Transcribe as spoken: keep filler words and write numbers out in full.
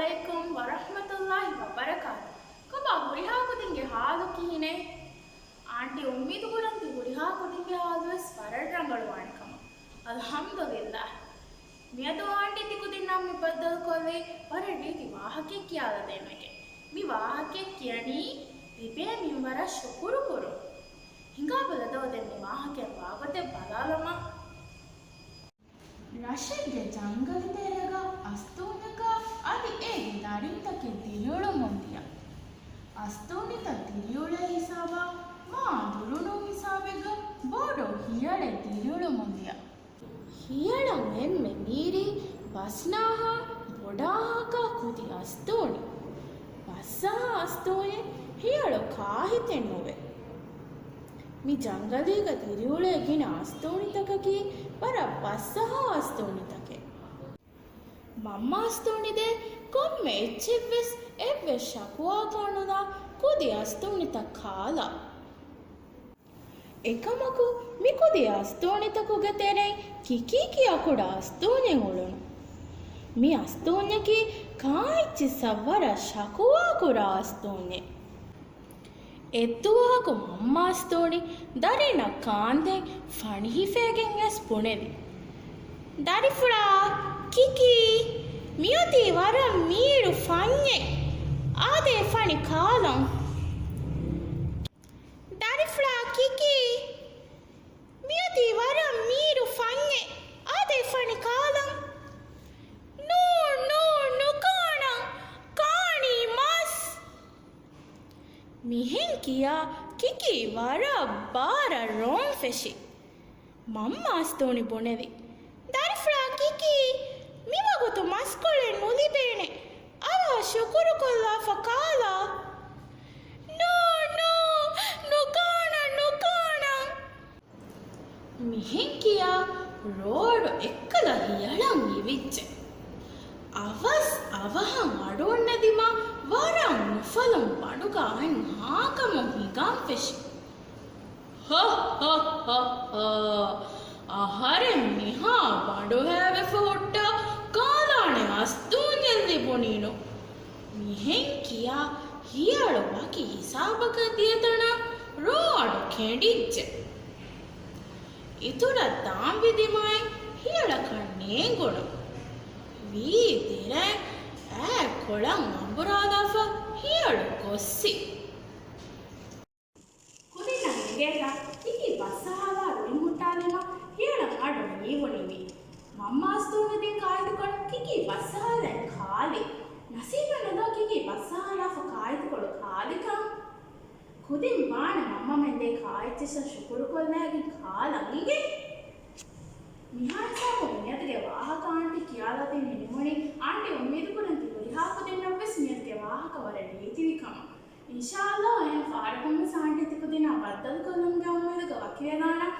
ޢަލައިކުމް ވަރަޙްމަތުﷲި ވަބަރަކާތު. ކޮބާ ހުރިހާ ކުދިންގެ ހާލު ކިހިނެއް؟ އާންޓީ އުއްމީދު ކުރަން ތި ހުރިހާ ކުދިންގެ ހާލުވެސް ވަރަށް ރަނގަޅުވާނެ ކަމަށް. އަލްޙަމްދުލިއްލާހް. މިއަދު އާންޓީ ތި ކުދިންނަށް މި ބައްދަލުކޮށްލީ ވަރަށް ރީތި ވާހަކައެއް ކިޔާލަދޭން ވެގެން. މި ވާހަކައެއް ކިޔަނީ ތިބޭ މިންވަރަށް ޝުކުރު ކުރުން. ހިނގާބަލަދޯ ދެން މި ވާހަކައަށް ވާގޮތެއް ބަލާލަމާ. ރަށެއްގެ ޖަންގަލު ތެރޭގަ އަސްތޫނިއަކާ އަދި އޭގެ ދަރިންތަކެއް ދިރިއުޅުމުން ދިޔަ. އަސްތޫނިތައް ދިރިއުޅޭ ހިސާބާ މާ ދުރުނު ހިސާބެއްގަ ބޮޑު ހިޔަޅެއް ދިރިއުޅުމުން ދިޔަ. ހިޔަޅަށް އެންމެ މީރީ ބަސްނާހާ ބޮޑާހާކާ ކުދި އަސްތޫނި. ބަސްއަހާ އަސްތޫނި ހިޔަޅު ކާހިތެއް ނުވޭ. މި ޖަންގަލީގަ ދިރިއުޅޭ ގިނަ އަސްތޫނިތަކަކީ ވަރަށް ބަސްއަހާ އަސްތޫނިތަކެއް. މަންމަ އަސްތޫނި ދޭ ކޮންމެ އެއްޗެއްވެސް އެއްވެސް ޝަކުވާކާ ނުލާ ކުދި އަސްތޫނިތައް ކާލާ. އެކަމަކު، މި ކުދި އަސްތޫނިތަކުގެ ތެރެއިން ކިކީ ކިޔާ ކުޑަ އަސްތޫނި އުޅުނު. މި އަސްތޫންޏަކީ ކާއެއްޗިއްސަށް ވަރަށް ޝަކުވާ ކުރާ އަސްތޫންޏެއް. އެއްދުވަހަކު މަންމަ އަސްތޫނި ދަރިންނަށް ކާންދެން ފަނި ހިފޭގެން އައިސް ބުނެލި. ދަރިފުޅާ، ކިކީ، މިއޮތީ ވަރަށް މީރު ފަންޏެއް. އާދޭ ފަނި ކާލަން. ދަރިފުޅާ ކިކީ، މިއޮތީ ވަރަށް މީރު ފަންޏެއް. އާދޭ ފަނި ކާލަން. ނޫން، ނޫން، ނުކާނަން. ކާނީ މަސް. މިހެން ކިޔާ ކިކީ ވަރަށް ބާރަށް ރޯން ފެށި. މަންމަ އަސްތޫނި ބުނެލި. ދަރިފުޅާ ކިކީ، މިވަގުތު މަސްކޮޅެއް ނުލިބޭނެ. އައްލާ ޝުކުރުކޮށްލާފަ ކާލާ. ނޫ، ނޫ، ނުކާނަން، ނުކާނަން. މިހެން ކިޔާ ރޯޑު އެއްކަލަ ހިޔަޅަށް އިވިއްޖެ. އަވަސް އަވަހަށް އަޑުއަންނަ ދިމާ ވަރަށް ނުފަލުން ބަނޑުގަ އަންހާކަމުން ހިނގަން ފެށި. ހަ، ހަ، ހަ، ހަ. އަހަރެން މިހާ ބަނޑުހައިވެފަ ހުއްޓާ ކާލާނެ އަސްތޫންޏެއް ލިބުނީނު. މިހެން ކިޔާ ހިޔަޅު ވަކި ހިސާބަކަށް ދިޔަތަނާ ރޯ އަޑު ކެނޑިއްޖެ. އިތުރަށް ދާންވި ދިމާއިން ހިޔަޅަކަށް ނޭނގުނު. ވީ ދެރައިން އައި ކޮޅަށް އަނބުރާލާފަ ހިޔަޅު ގޮއްސި. ކުދިންނަށް އެނގޭތަ ކިކީ ބަސްއަހާލާ ރުޅިން ހުއްޓާލީމަ ހިޔަޅަށް އަޑު ނީވުނީވީ. މަންމަ އަސްތޫނި ދިން ކާއިދުކޮޅު ކިކީ ބަސްއަހާލައި ކާލި. ނަސީބަށް ނުދޯ ކިކީ ބަސްއަހާލާފަ ކާއިދުކޮޅު ކާލިކަން. ކުދިން ވާނެ މަންމަމެން ދޭ ކާއެއްޗިއްސަށް ޝުކުރުކޮށްލައިގެން ކާލަން އިނގޭ. މިހާ ހިސާބުން މިއަދުގެ ވާހަކަ އާންޓީ ކިޔާލަދިން ނިމުނީ. އާންޓީ އުއްމީދުކުރަން ތި ހުރިހާ ކުދިންނަށްވެސް މިއަދުގެ ވާހަކަ ވަރަށް ރީތިވި ކަމަށް. އިންޝާﷲ އެހެން ފާޑަކުންވެސް އާންޓީ ތިކުދިންނާ ބައްދަލުކޮށްލުމުގެ އުއްމީދުގަ ވަކިވެލާނަން.